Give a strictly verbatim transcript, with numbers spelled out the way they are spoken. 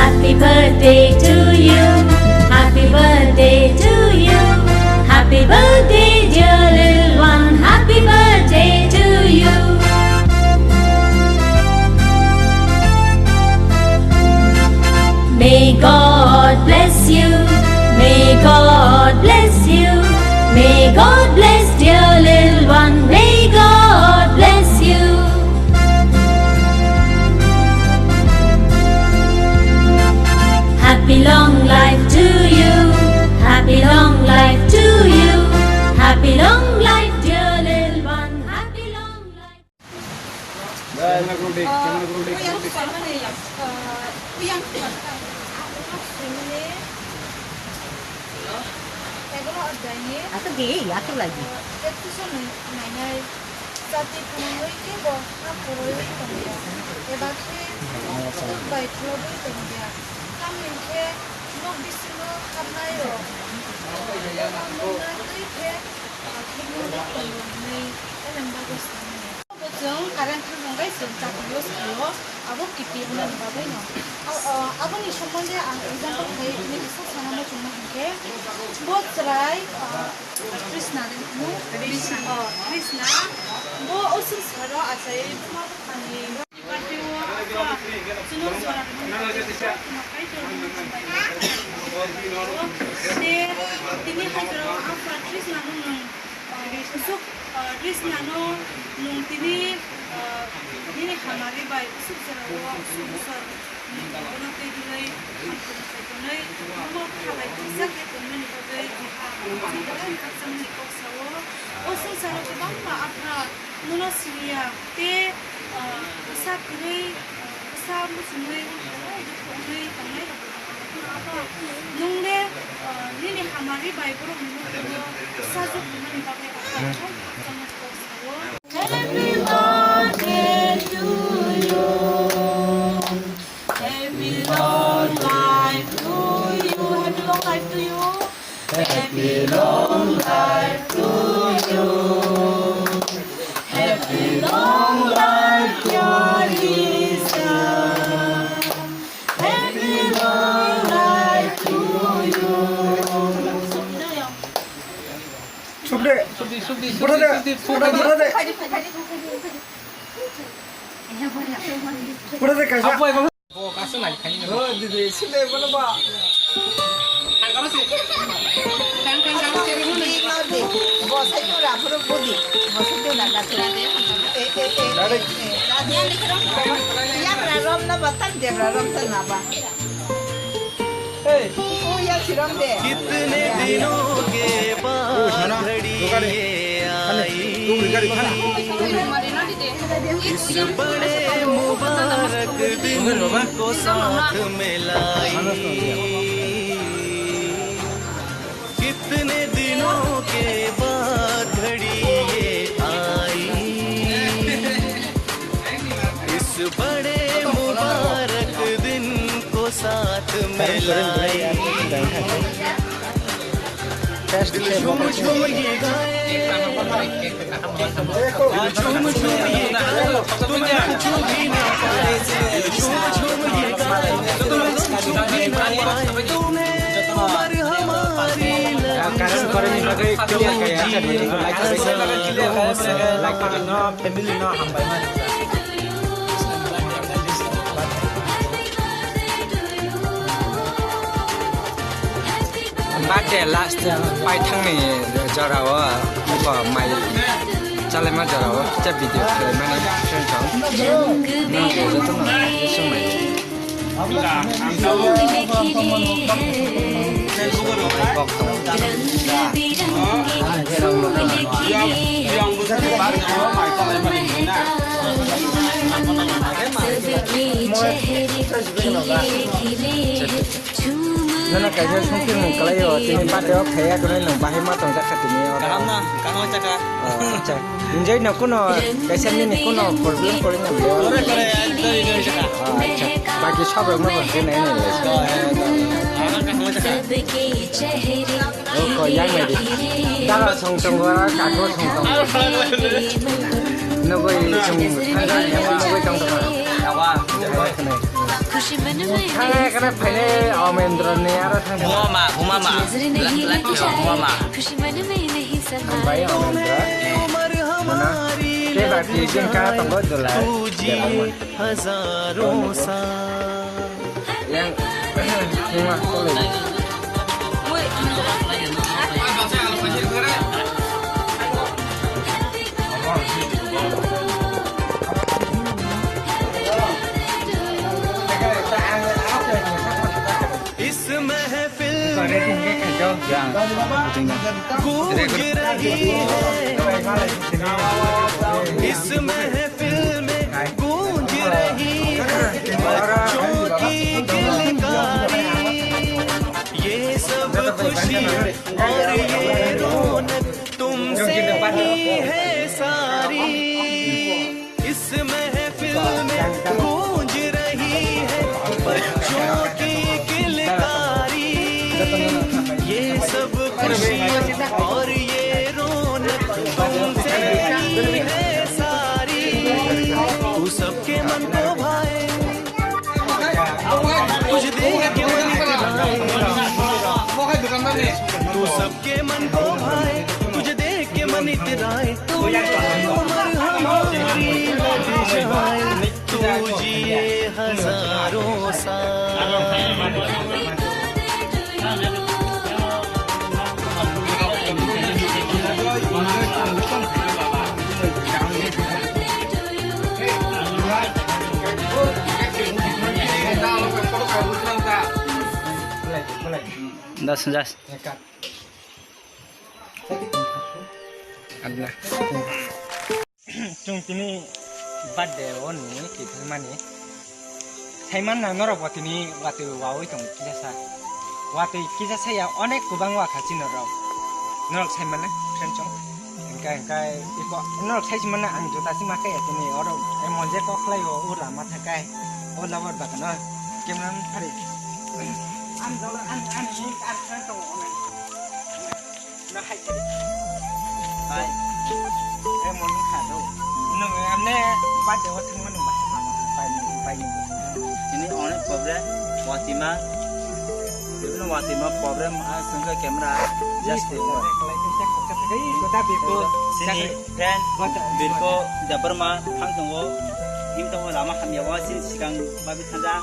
Happy birthday to you. Happy birthday to you. Happy birthday, dear little one. Happy birthday to you. May God bless you. May God bless you. May God bless, dear little one. May God bless you. Happy long life to you. Happy long life to you. Happy long life, dear little one. Happy long life. Aswk de, aswk lai di. Jati phunugwi khe bo ha kwrwiwi tongya, eba khe bai khulogwi tongya. Tamni khe nok bisingo habnai rok, nokna twi khe, ah, khibnani tongo hwnwi elem bagwi sanai. Bo chwng current thangwi chwng chakri use khaio, abo kiti hwnani bagwi no. A-, ah, aboni sombonde ang example khai nini sak sana muchungma hinkhe, bo chwrai, ah, Krishna de, no? Krishna. Oh, Krishna. Bo usuk saro achai buma buphani. Birthday o apa, chwngno jora thangwi Kaitor ni hambai. Te tini hai jora apa Krishna no nwng, ah, usuk, ah, Krishna no nwng tini, ah, nini hamari bai usuk jora o usuk bwsor. Bono twi hwnwi ang khwna khai tonwi, omo khalai kisa khe tongmani bagwi ang belai khakchangmani kok sao. O swngcharo kwbangma aphra nono siniya tei, ah, bwsa kwrwi, ah, bwsa muchungwi, belai dukhu wngwi tongnai rokno ang kheno abo nwng le, ah, nini hamari bai borokni nukhungo sajwk rwmani bagwi ang belai khakchangmani kok sao. Happy birthday to you. Happy long life to you. Happy long life to you. Happy long life to you. Happy long life, dear Lisa. Happy long life to you. Subde. Subdi, subdi, subdi, subdi, subdi, subdi. Butha de, butha de. Butha de kaisa. Apo, apo. Bo kasu nai khai ni. Oh, didi, sile bono ba. Thang karo se. Thang, thang, thang, thang. Di, ma, di. Bo sai ko ra, bro, bo di. Bo sai ko ra, ra, ra. Eh, eh, eh. Ra, ra. Eh, ra, ra. Ya, ra, rom na ba, tan de, ra, rom tan na ba. कितने दिनों के बाद घड़ी ये आई, इस बड़े मुबारक दिन को साथ में लाई। कितने दिनों के बाद घड़ी ये आई। इस बड़े मुबारक दिन को साथ में लाई। दिल झूम झूम ये गाए, दिल झूम झूम ये गाए, तुम्हें कुछ भी ना पाए, दिल झूम झूम ये गाए, तुम्हें कुछ भी ना पाए, तूने उम्र हमारी लंबी की। Family no hambai mani. Birthday last paithangni jorao iko mai chalaima jorao kisa video khwlaimani friend rok. Nang jotono bising mai. Nana kaisa songkir mung kalai o, tini birthday o phaiya khwnwi nwng bahai ma tongjak kha tini o. Kaham na, kaham chaka. Oh, acha. Enjoy no kuno kaisa nini kuno problem kori na bro. Kore, kore, ekdom enjoy chaka. Oh, acha. Baki sob rok no bo khe nai nai le. Oh, ekdom. Kaham chaka. O ko yang nai di. Dara song tongo, kaku song tongo. Nugui song thangka, nugui tong tongo. Yawa. Yawa khwnai. Thangna kana phainai Omendra ni aro thangna. Buma ma, buma ma. Lati o buma ma. Hambai Omendra. Mona. Ke ba ki jin ka tongo dola. Yang. Mona. इस महफिल में गूंज रही है, इस महफिल में गूंज रही है बच्चों की किलकारी। ये सब खुशियाँ और ये रौनक तुमसे ही है सारी। इस महफिल में गूंज रही है बच्चों की किलकारी। ये सब खुशियाँ और ये रौनक तुमसे ही है सारी। तू सबके मन को भाए, तुझे देख के मन इतराए। तू सबके मन को भाए, तुझे देख के मन इतराए। तू ये उम्र हमारी लग जाए, तू जिए हजारों साल। Das, das. Adna. Chwng tini birthday o nini kiphilmani. Saiman na norok bo tini watwi wawi tong kisa sa. Watwi kisa saya onek kwbang wa kha chini rok. Norok saiman na friend chong. Hingkai hingkai iko norok sai chimana ang juta chima khe tini oro emon je kok khlai o ura ma thakai. O lover bagano camera phari. Ang jala ang ang ang friend tong o nai. Na hai kiri. Hai. Eh, moni kha do. Nung amne bade o thang mani bahai ma pai ni, pai ni. Ini onek problem, watima. Bibino watima problem, ah, sengke camera, just ni. Sini friend, Birko, Jabarma, thang tongo. Him tongo, lama hamya wa, sini sikang babi thanja.